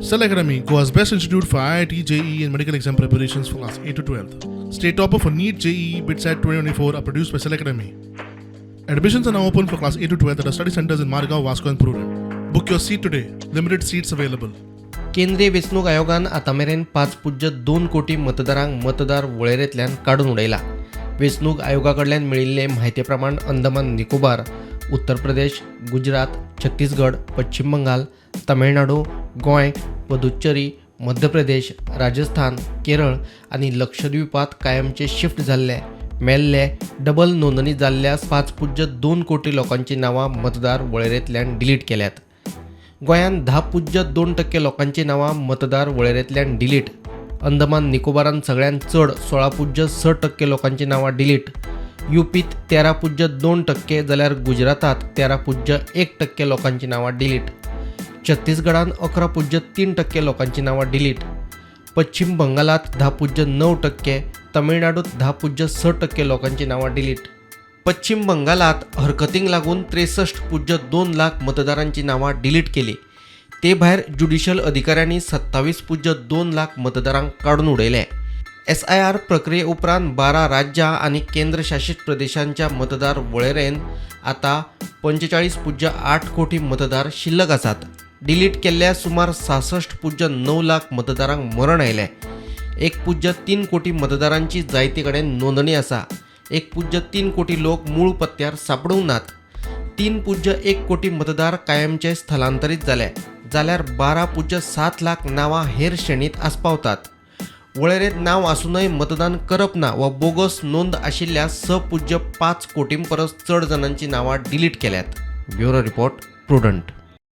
Cell Academy, Goa's best institute for IIT, JEE, and medical exam preparations for class 8 to 12. State topper for NEET, JEE, BITSAT 2024 are produced by Cell Academy. Admissions are now open for class 8 to 12 at our study centers in Margao, Vasco, and Prudent. Book your seat today. Limited seats available. केंद्रीय वेंचणूक आयोगान आतां मेरेन 5.2 कोटी मतदारांक मतदार वळेरेंतल्यान काडून उडयला. वेंचणूक आयोगा कडल्यान मेळिल्ले म्हायती प्रमाण अंदमान निकोबार, उत्तर प्रदेश, गुजरात, छत्तीसगड, पश्चिम बंगाल, तमिळनाडू, गोंय, पुदुच्चेरी, मध्य प्रदेश, राजस्थान, केरळ आनी लक्षद्वीपांत कायमचे शिफ्ट जाल्ले, मेल्ले, डबल नोंदणी जाल्ल्या 5.2 कोटी लोकांची नांवां मतदार वळेरेंतल्यान डिलीट केल्यात. गोंयांत 10.2% लोकांची नांवां मतदार वळेरेंतल्यान डिलीट. अंदमान निकोबारान सगळ्यांत चड 16.6% लोकांची नांवां डिलीट. युपीत 13.2% जाल्यार गुजरातांत 13.1% लोकांची नांवां डिलीट. छत्तीसगडान 11.3% लोकांची नांवां डिलीट. पश्चिम बंगालात 10.9%, तमिळनाडूत 10.6% लोकांची नांवां डिलीट. पश्चिम बंगालात हरकतींक लागून 63.2 लाख मतदारांची नांवां डिलीट केली. ते भायर ज्युडिशल अधिकाऱ्यांनी 27.2 लाख मतदारांक काडून उडयले. एसआयआर प्रक्रिये उपरांत 12 राज्यां आनी केंद्रशासीत प्रदेशांच्या मतदार वळेरेन आतां 45.8 कोटी मतदार शिल्लक आसात. डिलीट केल्ल्या सुमार 66.9 लाख मतदारांक मरण आयलें. 1.3 कोटी मतदारांची जायते कडेन नोंदणी आसा. 1.3 कोटी लोक मूळ पत्त्यार सांपडूंक नात. 3.1 कोटी मतदार कायमचे स्थलांतरीत जाले, जाल्यार 12.7 लाख नांवां हेर श्रेणीत आस्पावतात. वळेरेंत नांव आसूनय मतदान करप ना वा बोगस नोंद आशिल्ल्या 6.5 कोटीं परस चड जाणांची नांवां डिलीट केल्यात. Bureau report, Prudent.